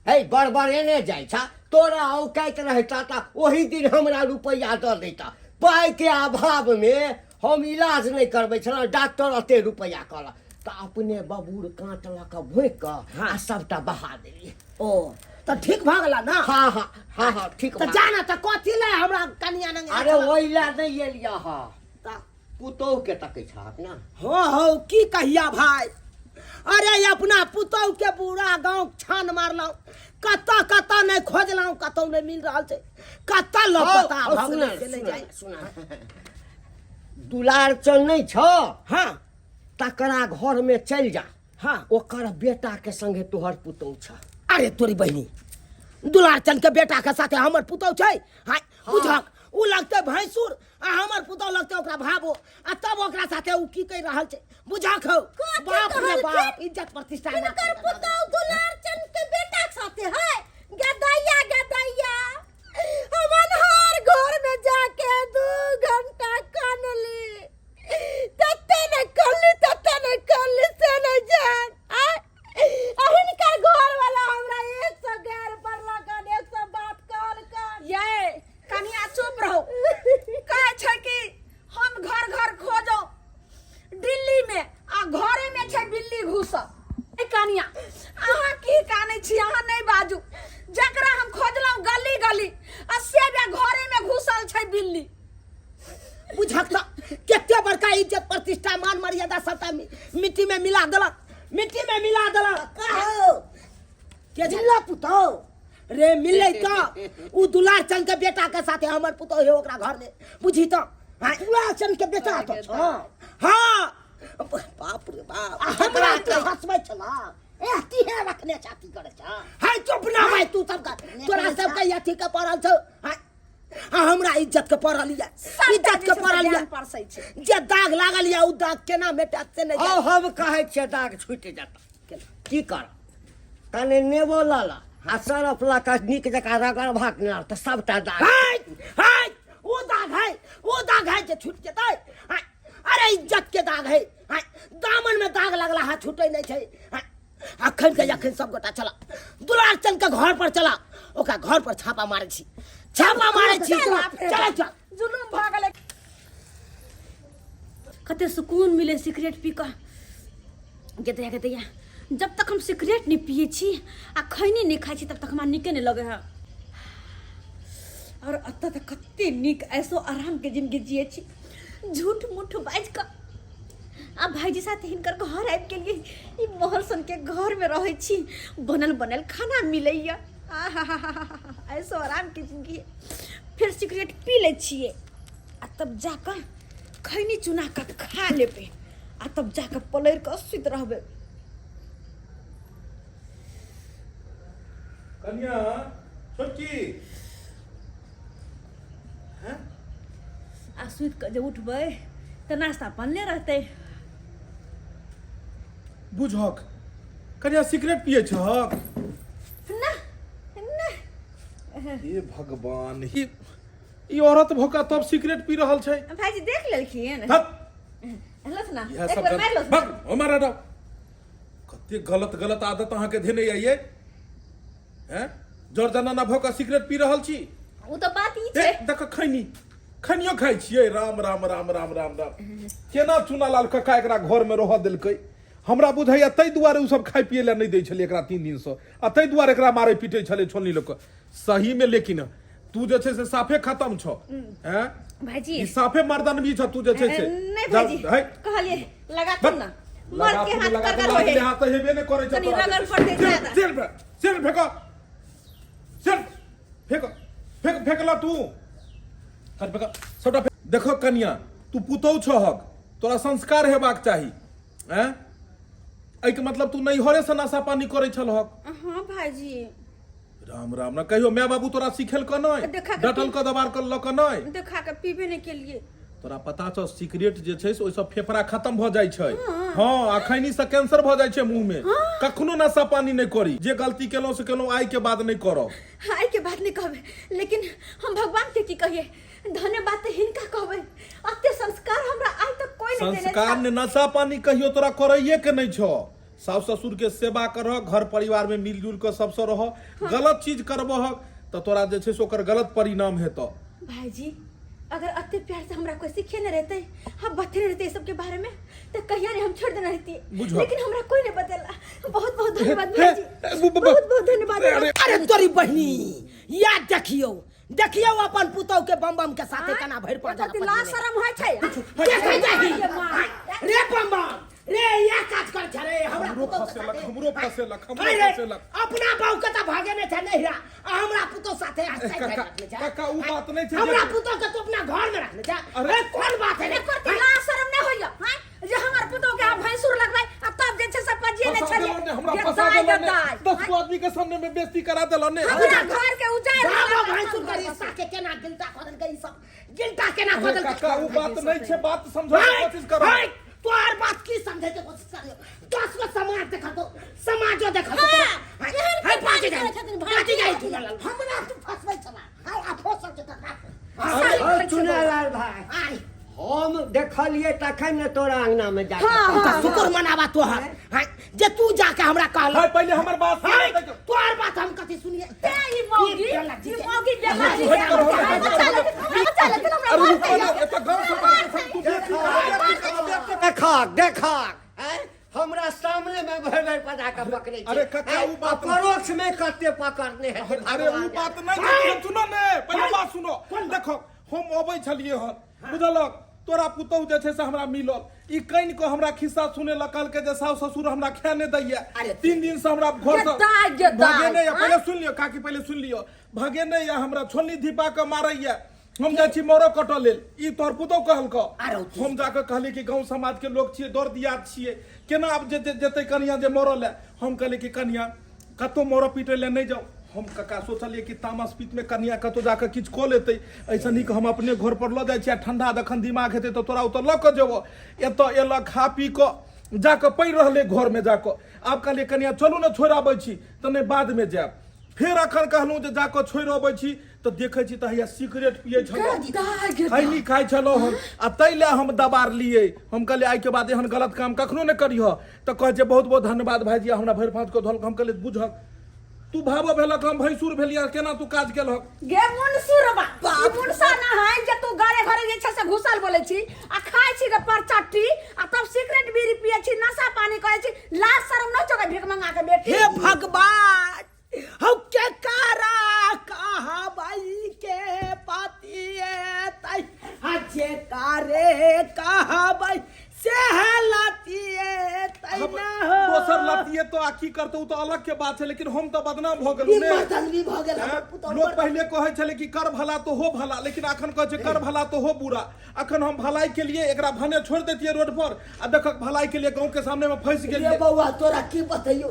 हे, बड़बड़ेने जाइ छा। तोरा औकाइत रहता तऽ ओही दिन हमरा रुपैआ दऽ दैता। पाइके अभावमे हम इलाज नहि करबै छलहुँ, डॉक्टर एते रुपैआ कहलक, तऽ अपने बबूर काँट लऽ कऽ भोँकि कऽ आ सबटा बहा देलियै। ओ तऽ ठीक भऽ गेला ना? हाँ हाँ हाँ हाँ, ठीक। तऽ जाना तऽ कथी लए हमरा कनिया नंगे? अरे ओहि लए नहि एलियै हँ, पुतोहु के तकै छहक ना? हो हो, की कहिया भाई, अरे अपना पुतोहु के पूरा गांव छान मारलहुँ, कतऽ कतऽ नहि खोजलहुँ, कतौ नहि मिल रहल छै, कतऽ लऽ पता भऽ गेलै से नहि जानि। सुना, दुलार चल नहि छौ? हाँ। तकरा घर में चलि जा। हाँ। ओकर बेटा के संगे तोहर पुतोहु छ। अरे तोरी बहिनी, दुलार चंद के बेटा के साथे हमर पुतोहु छै? हाँ। बुझक उ लगते भैंसुर आ हमर पुतोहु लगते ओकरा भाबो, आ तब ओकरा साथे उ की कहि रहल छै बुझक हौ। कथी बाप रे कहलखिन? बाप, इज्जत प्रतिष्ठा ना हिनकर पुतोहु दुलार चंद के बेटा के साथे है? गदैया गदैया, हम अन्हार घर में जाके 2 घंटा कानली, तते ने कानली, तते ने कानली से नहीं जान। आय आ हिनकर घर वाला हमरा 100 गैर पड़लक, 100 बात कहलकन। ये कनिया चुप रहो, कहै छै कि हम घर घर खोजो दिल्ली में आ घरे में छै बिल्ली घुसल। ए कनिया, अहाँ की कानै छी? अहाँ नहीं बाजू। जकरा हम खोजलहुँ गली गली आ से बे घरे में घुसल छै बिल्ली। बुझक तऽ कते बड़का इज्जत प्रतिष्ठा मान मर्यादा सबटा मिट्टी में मिला देलक, मिट्टी में मिला देलक। कहो के जाने? मिलला पुतोहु रे? मिललै तऽ उ दुलार चंद के बेटा के साथे हमर पुतोहु है ओकरा घर में, बुझी तऽ। हाँ। दुलार चंद के बेटा तो छौ? हाँ, बाप रे बाप। आ हमरा के हंसबै छला, एहती है रखने छाती करे छ। हाय चुप ना भाई, तू सबका तोरा सबके अथी के पड़ल छौ। हाय, आ हमरा इज्जत के पड़ल या, इज्जत के पड़ल या। परसै छै जे दाग लागल या उ दाग केना मेटत से नहीं आ जाने। हम कहै छियै दाग छूटि जेतै। की कर, कने नेबो लऽ लऽ आ सरफ लऽ कऽ नीक जकाँ रगड़ भात ने तऽ सबटा दाग। हाय हाय, ओ दाग है, ओ दाग है जे छूट जेतै? हाय, अरे इज्जत के दाग है। हाय, दामन में दाग लगला है, छूटे नहीं छै। हाय, अखन के अखन सब गोटा चला दुलार चंद के घर पर चला, ओकरा घर पर छापा मारे छी, छापा मारे छी। चला चल। जुलुम भऽ गेलै। कते सुकून मिले सिगरेट पी कऽ। गेदैया गेदैया, जब तक हम सिगरेट नहीं पिए छी आ खैनी नहीं खाइ छी तब तक हमरा नीके नहीं लगे है। और अतऽ तऽ कते नीक ऐसो आराम के जिंदगी जिए छी, झूठ मूठ बाजि कऽ आ भाईजी साथे हिनकर घर आबि गेलियै, ई महल सन के घर में रहै छी, बनल बनल खाना मिलैया, आहा, ऐसो आराम के जिंदगी। फेर सिगरेट पी लै छियै आ तब जाकऽ खैनी चुना कऽ खा लेबै आ तब जाकऽ पलड़ि कऽ सुति रहबै। कन्या छोटकी हैं? आ सुति कऽ जे उठबै तऽ नाश्ता बनले रहतै। बुझक कन्या, सिगरेट पिए छहक? ना ना। हे भगवान, ई ई औरत भोका तब सिगरेट पी रहल छै। भाईजी देख लेलखिन। हट। लस ना। इएह एक सब बेर मारि लस। भग, हमारा डाव कते गलत गलत आदत अहाँके धेने ये हैं, जर जनाना भऽ कऽ सिगरेट पी रहल छी। ओ तऽ बात ई ए छै। देख, खैनी खैनियो खाइ छियै। राम राम राम राम राम राम, केना चुनालाल कक्का एकरा घर में रहऽ देलकै? हमरा बुझाइया ताहि दुआरे ओ सब खाइ पियै लए नहि दै छलै एकरा 3 दिनसँ, आ ताहि दुआरे एकरा मारै पीटै छलै छोलनी लोक सही में। लेकिन तू जे छै से साफे खत्म छौ हैं भाईजी। ई साफे मर्दन भी छ तू जे छै से। नहीं भाईजी, है कहलिए लगा तू ना, मर्द के हाथ लगा करगर होए। हाथ तऽ हेबे नहि करै छै कनी तोरा। रगड़ पड़तै सिर- ज्यादा। सिर फेक, सिर फेक, सिर फेक, फेक, फेकला तू कन फेक, सबटा फेक। देखो कनिया, तू पुतहु छहक, तोरा संस्कार हेबाक चाही। हैं, एहिके मतलब तू नैहरे से नशा पानी करै छलहक? हाँ भाईजी। राम राम, ना कहियो माय बाबू तोरा सिखेल क नहि? देखा के डटल क दबार क लऽ क नहि? देखा के पीबे नहीं के लिए। तोरा पता छौ, सिगरेट जे छै से ओहिसँ फेफड़ा खत्म भऽ जाइ छै। हाँ, आ खैनी से कैंसर भऽ जाइ छै मुंह में। कखनो नशा पानी नहि करी। जे गलती केलहुँ से केलहुँ, आइ के बाद नहि करब। आइ के बात नहीं कहबे, लेकिन हम भगवान के की कहिए, धन्यवाद तऽ हिनका कहबै, अते संस्कार हमरा आइ तक कोई नहीं देने संस्कार छल। ने नशा पानी कहियो तोरा करैये के नहि छौ। सास ससुर के सेवा करह, घर परिवार में मिलजुल के सबसे रह। गलत चीज करबह तऽ तोरा जे छै से ओकर गलत परिणाम हेतौ। भाईजी, अगर अते प्यार से हमरा कोई सिखेने रहते, हम बतेने रहते ई सबके बारे में, तो कहिया नहीं हम छोड़ देना रहती। बुझल। लेकिन हमरा कोई नहीं बतेला। बहुत बहुत धन्यवाद हे, भैया जी, हे, बहुत बहुत धन्यवाद। अरे, अरे तोरी बहिनी, या देखियौ देखियौ अपन पुतौ के बम बम के साथे केना भरि पड़ एकर लाज शरम होइ छै। देखै जाही रे बम बम रे, या काज कर छै रे हमरा हमरो पुतौ के फसेलक, साथे। हमरो फसेलक, हमरो अरे, फसेलक। अपना बाऊ के तऽ भागे नहि छै नहिरा, आ हमरा पुतौ साथे हंसै काका, रखने छै। काका, उ बात नहि छै जे- हमरा पुतौ के तू अपना घर में रखने छै। अरे- अरे कोन बात है रे? एकर तऽ लाज शरम नहि होइया हैं जे हमर पुतौ के अहाँ भैंसुर लगबै आ तब जे छै से पजिए नहि फंसा छलियै। देलौ ने, हमरा फंसा गद्दार, देलौ ने। गद्दार। 10 गो आदमी के सामने में बेइज्जती करा देलौ ने। हमरा घर के उजाड़ बाबा देलक। भैंसुर के रिश्ता के केना गिलटा कऽ देलकै ई सब, गिलटा केना कऽ अरे देलकै? काका, उ बात नहि छै, बात समझै के कोशिश करो। है, तोहर बात की समझे के कोशिश करियो? 10 गो समाज देखा दो, समाजो देखा दो। हाँ, है, एहन है, के बाजी बात जाई, करै छथिन, भाई। बाजी जाई तू लल। हमरा तू फसबै छला, हाय आ फसल के ककरा से? अरे चुनालाल भाई, आय हम देखलिए तखन ने तोरा अंगना में जाके। हाँ, तऽ शुक्र मनावा तोहर, हाय, जे तू जाके हमरा कहल। हाय, पहिले हमर बात सुन। हाय, तोहर बात हम कथी सुनिए? ते ई मौगी, ई मौगी बेला जी। हट करो, हट करो, बचा हट लेथिन हमरा, बचा लेथिन हमरा, अरे मार रुको दैया। ने, एतऽ गाँव समाज के संग तू बेइज्जती करा, बेइज्जती करा, बेइज्जती करा। देखा देखा, हैं? हमरा सामने में भर भर पजा के पकड़े छै। अरे काका, हैं? उ बात आ परोक्ष में कते पकड़ने है। अरे उ बात नहीं छै, सुनो ने, पहिले बात सुनो। देखो, हम अबै छलियै हन, बुझलक? तोरा पुतहु जे छै से हमरा मिलल, ई कनि कऽ हमरा खिस्सा सुनेलक, कहलकै जे सासु ससुर हमरा खाए नहि दैया, अरे 3 दिन से हमरा घर से गद्दार, गद्दार, भगेने या। आँय? पहिले सुनि लियौ काकी, पहिले सुनि लियौ, भगेने या, हमरा छोलनी धीपा कऽ मारैया, हम जाइ छी मरो कटऽ लेल, ई तोहर पुतहु कहलकौ। अरे हम जाकऽ कहलियै कि गाँव समाज के लोक छियै, दर दियाद छियै, केना आब जे जेतै कनिया जे मरऽ लए? हम कहलियै कि कनिया कतहु मरऽ पीटै लए नहि जाउ। हम कका सोचलियै कि तामस पीत में कनिया कतहु जाकऽ किछु कऽ लेतै, एहिसँ नीक हम अपने घर पर लऽ जाइ छी आ ठंडा जखन दिमाग हेतै तऽ तोरा ओतऽ लऽ कऽ जेबौ। एतऽ एलक, खा पी कऽ जाकऽ पड़ि रहलै घरमे जाकऽ। आब कहलियै कनिया चलू ने छोड़ि आबै छी, तऽ नहि बादमे जायब। फेर अखन कहलहुँ जे जाकऽ छोड़ि अबै छी, तऽ देखै छी तऽ हैया सिगरेट पियै छलहुँ, खैनी खाइ छलहुँ हम, आ ताहि लए हम दबारलियै। हम कहलियै आइके बाद एहन गलत काम कखनो नहि करिह। तऽ कहै छै बहुत बहुत धन्यवाद भाइजी, हमरा भरि फाँस कऽ धोलक। हम कहलियै बुझक तू भावो भेलक, हम भैंसुर भेलियै, केना तू काज केलहक? गे मुनसुरबा, ई मुनसा ना है जे तू घरे घरे जे छै से घुसल बोलै छी आ खाइ छी गे परचट्टी आ तब सिगरेट बीड़ी पियै छी, नशा पानी करै छी, लाज शरम न चोगे भीख मंगा के बेटी। हे भगवान, हौ के कारा कहाबाई के पातिए तई, आ जे कारे कहाबाई से लतिए तई अब ना हो। दोसर लतिए तो आ की करतौ, ओ तऽ अलग के बात छै, लेकिन हम तऽ बदनाम भऽ गेलहुँ ई ने। मर्दनवी भऽ गेल हमर हैं? पुतहु। लोक पहिले कहै छलै कि कर भला तो हो भला, लेकिन अखन कहै छै कर भला तो हो बुरा। अखन हम भलाई के लिए एकरा भने छोड़ देतियै रोड पर, आ देखक भलाई के लिए गांव के सामने में फंस रे गेलियै। बौआ, तोरा की बतैयौ,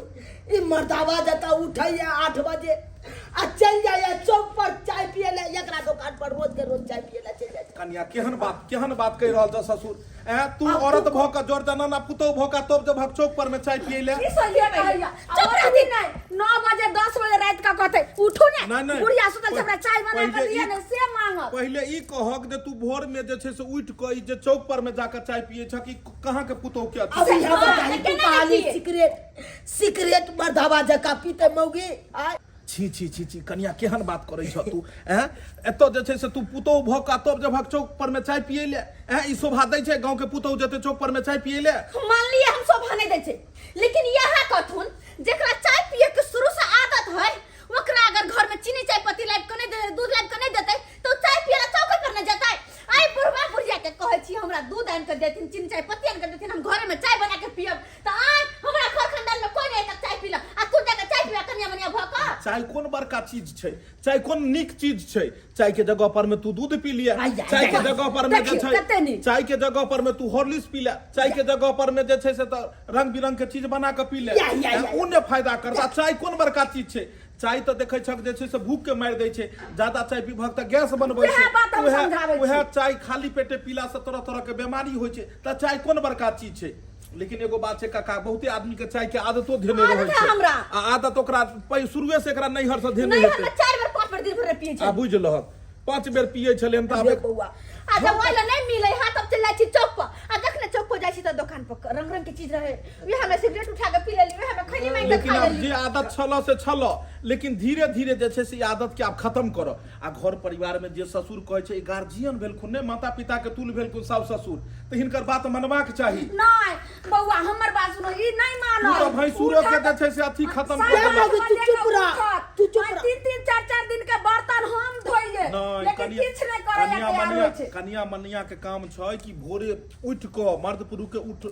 ई मर्दावा जतऽ उठैया 8 बजे आ चलि जाइया चौक पर चाय पिए ले, एकरा दुकान पर रोज के रोज चाय पिए ले चलि जाइ छै। कनिया केहन बात, केहन बात कहि रहल छ ससुर? ऐं तू आब औरत तू भऽ कऽ जोर जनाना पुतहु भऽ कऽ तब जब चौक पर में चाय पिए ले। की सहिए कहैया? चुप रहती नहीं, 9 बजे 10 बजे रात का कहते उठू ने, नहीं, नहीं। बुढ़िया सुतल छै, हमरा चाय बना के पहिले दिया ने से मांगत। पहिले ई कहक जे तू भोर में जे छै से उठि कऽ ई जे चौक पर में जाकऽ चाय पिए छ कि कहाँ के पुतहु के अथी? अब यहाँ हाँ, बताही, तू केना कहानी पिए? सिगरेट सिगरेट मर्दावा जकाँ पीते मौगी आय। छी छी छी छी, कनिया केहन बात करै छ तू? ऐं एतऽ जे छै से तू पुतहु भऽ कऽ तब जब चौक पर में चाय पिए ले, ऐं ई शोभा दै छै गाँव के पुतहु जेतै चौक पर में चाय पिए ले? मानलिए हम शोभा नहीं दै छै, लेकिन यहाँ कथुन जेकरा चाय पिए के शुरू से आदत है, ओकरा अगर घर में चीनी चाय पत्ती लाबि के नहीं देतै, दूध लाबि के नहीं देतै, तो चाय पिए ला चौके पर नहीं जेतै। आइ बुढ़वा बुढ़िया के कहै छी हमरा दूध आनि के देथिन, चीनी चाय पत्ती आनि के देथिन, हम घरे में चाय बना के पियब, तऽ आइ हमरा घर खानदान में कोई नहीं तक चाय पीला आ तू जाके चाय पिया कनिया मनिया भऽ कऽ। चाय कोन बड़का चीज छै? चाय कोन नीक चीज छै? चाय के जगह पर में तू दूध पी लिया, आइ, आइ, चाय के आइ। जगह पर में जे देखियौ, छै, कते नीक। चाय के जगह पर में तू हॉर्लिक्स पी ले, चाय के जगह पर में जे छै से तऽ रंग बिरंग के चीज बना के पी ले, या, या, या, उ ने फायदा करता। चाय कोन बड़का चीज छै? चाय तऽ देखै छक जे छै से भूख के मारि दै छै, ज्यादा चाय पीबहक तऽ गैस बनबै उएह छै, बात हम उएह समझाबै छी। उएह चाय खाली पेटे पीला से तरह तरह के बीमारी होइ छै, तऽ चाय कोन बड़का चीज छै? लेकिन एगो बात छै काका, बहुते आदमी के चाय के आदतो धेने आदत रहै है छै हमरा। आ आदत ओकरा शुरुए से एकरा नैहर से धेने नहीं हेतै। हम 4 बेर 5 बेर दिन भर पिए आ छै। बुझि लहक। पाँच बेर पियै छलियै हम तऽ आब रे बौआ आ जब ओहि लए नहि मिलै हा तब चलि जाइ छी चौक पर आ जखने चौक पर जाइ छी तऽ दोकान पर रंग रंग के चीज रहे वएह में सिगरेट उठा के पी लेली वएह में खैनी मांगि के लेकिन खा आब लेली जे आदत छल से छल लेकिन धीरे धीरे जे छै से ई आदत के आब खत्म करऽ आ घर परिवार में जे ससुर कहै छै गार्जियन भेलखुन ने माता पिता के तुल भेलखुन सासु ससुर तऽ हिनकर बात मनबाक चाही नहि बौआ हमर बात सुनो ई नहि तू तऽ मानत भैंसुरो के जे छै से अथी खत्म कऽ देलक तू चुप रह, तू चुप रह। तीन तीन चार चार दिन के बर्तन हम धोइए नहि लेकिन कनिया किछु नहि करय कनिया तैयार मनिया होइ छै कनिया मनिया के काम छै कि भोरे उठि कऽ मर्द पुरुष के उठ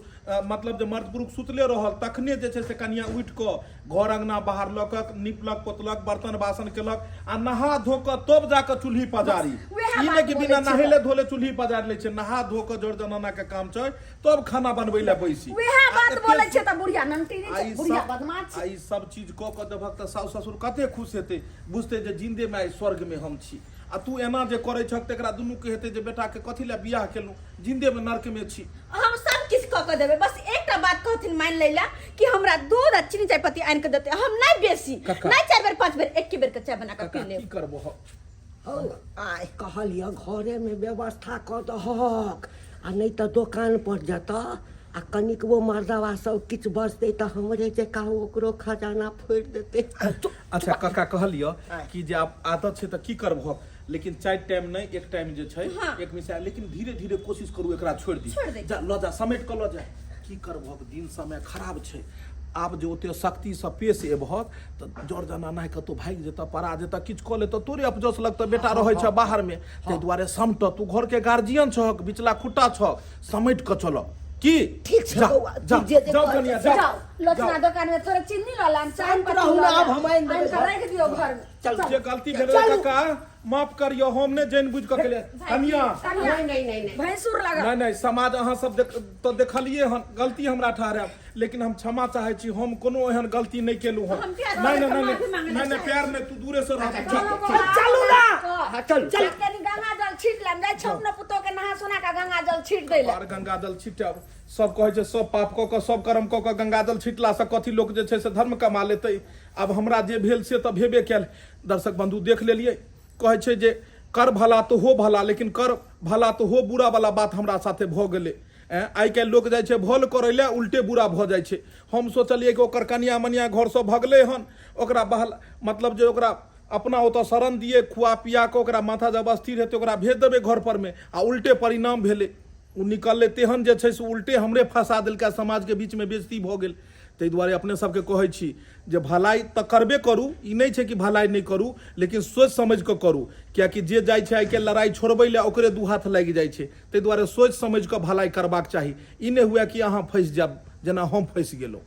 मतलब जे मर्द पुरुष सुतले रहल तखने जे छै से कनिया उठि कऽ घर अंगना बाहर लऽ कऽ निपलक पोतलक बर्तन बासन केलक आ नहा धो कऽ तब जा कऽ चूल्ही पजारी वएह ई बात नहि कि बिना बोलै छी नहेले धोले चूल्ही पजारि लै छै नहा धो कऽ जर जनाना के काम छै तब खाना बनबै लए बैसी वएह आ बात एते बोलै छै तऽ बुढ़िया नमटीनी आ छै ई बुढ़िया सब बदमाश आ छै ई सब चीज कऽ कऽ देबहक तऽ सासु ससुर कते खुश हेतै बुझतै जे जिन्दे में आइ स्वर्ग में हम छी आ तू एना जे करै छक तकरा दुनू के हेतै जे बेटा के कथी लए बियाह केलहुँ जिन्दे में नर्क में छी हम सब किछु कऽ कऽ देबै बस एकटा बात कहथिन मानि लै लए कि हमरा दूध आ चीनी चाय पत्ती आनि कऽ देतै हम नहि बेसी कक्का। नहि चारि बेर पाँच बेर एके बेर के चाय बना कऽ काका पी लेब की करबो हम हौ आइ कहलिअ घरेमे व्यवस्था कऽ दहक आ नहि तऽ दोकान पर जेतऽ आ कनिकबो मर्दवा सब किछु बजतै तऽ हमरे जकाँ ओकरो खजाना फोड़ि देतै अच्छा काका कहलिअ कि जे आब आदत छै तऽ की करबहक लेकिन चारि टाइम नहि एक टाइम जे छै एक मिसा लेकिन धीरे धीरे कोशिश करू एकरा छोड़ि दी छोड़ि दै। जा लऽ जा समेट कऽ लऽ जा की करबहक दिन समय खराब छै आब जे ओते शक्तिसँ पेश एबहक तऽ जर जनाना कतहु भागि जेतऽ पड़ा जेतऽ किछु कऽ लेतऽ तोरे अपजस लगतऽ बेटा रहै छऽ बाहरमे ताहि दुआरे समटऽ तू घरके गार्जियन छहक बिचला खुट्टा छहक समटि कऽ चलऽ की ठीक छै जा बौआ, तू जा जे जे जाउ कहै कनिया छै, जाउ जाओ लोचना दोकान में थोड़े चीनी लऽ लाम चाय शांत पत्ती रहू लऽ ना, आब लाम। हम आनि देबै आनि कऽ घर। राखि दियौ घर में चल जे गलती भेलै काका माफ करियो हम नहि जानि बुझि कऽ केलियै कनिया कनिया नहि नहि नहि नहि भैंसुर लगल नहि नहि समाज अहाँ सब देख तऽ देखलियै हन गलती हमरा ठहरायब लेकिन हम क्षमा चाहै छी हम कोनो एहन गलती नहि केलहुँ हन हम प्यार नहि नहि माफी नहि मांगने नहि नहि प्यार नहि तू दूरे से रह चलू ना हाँ चलू चल कनी गंगा जल छीट लेम जाइ छौ अपना पुतोह के नहा सोना के गंगा जल छीट दै ले बार गंगा जल छिटब सब कहै छै सब पाप कऽ कऽ सब कर्म कऽ कऽ गंगा जल छिटलासँ कथी लोक जे छै से धर्म कमा लेतै आब हमरा जे भेल से तऽ भेबे कयल दर्शक बंधु देख लेलियै कहै छै जे कर भला तो हो भला लेकिन कर भला तो हो बुरा वाला बात हमरा साथे भऽ गेलै आइ काल्हि लोक जाइ छै भल करै लए उल्टे बुरा भऽ जाइ छै हम सोचलियै कि ओकर कनिया मनिया घरसँ भगलै हन ओकरा बहल मतलब जे ओकरा अपना ओतऽ शरण दियै खुआ पिया कऽ ओकरा माथा जब अस्थिर हेतै ओकरा भेज देबै घर परमे आ उल्टे परिणाम भेलै ओ निकललै तेहन जे छै से उल्टे हमरे फँसा देलकै समाजके बीचमे बेइज्जती भऽ गेल ताहि दुआरे अपने सबके कहै छी जे भलाइ तऽ करबे करू ई नहि छै कि भलाइ नहि करू लेकिन सोचि समझि कऽ करू किएकि जे जाइ छै आइकाल्हि लड़ाइ छोड़बै लए ओकरे दू हाथ लागि जाइ छै ताहि दुआरे सोचि समझि कऽ भलाइ करबाक चाही ई नहि हुए कि अहाँ फँसि जायब जेना हम फँसि गेलहुँ।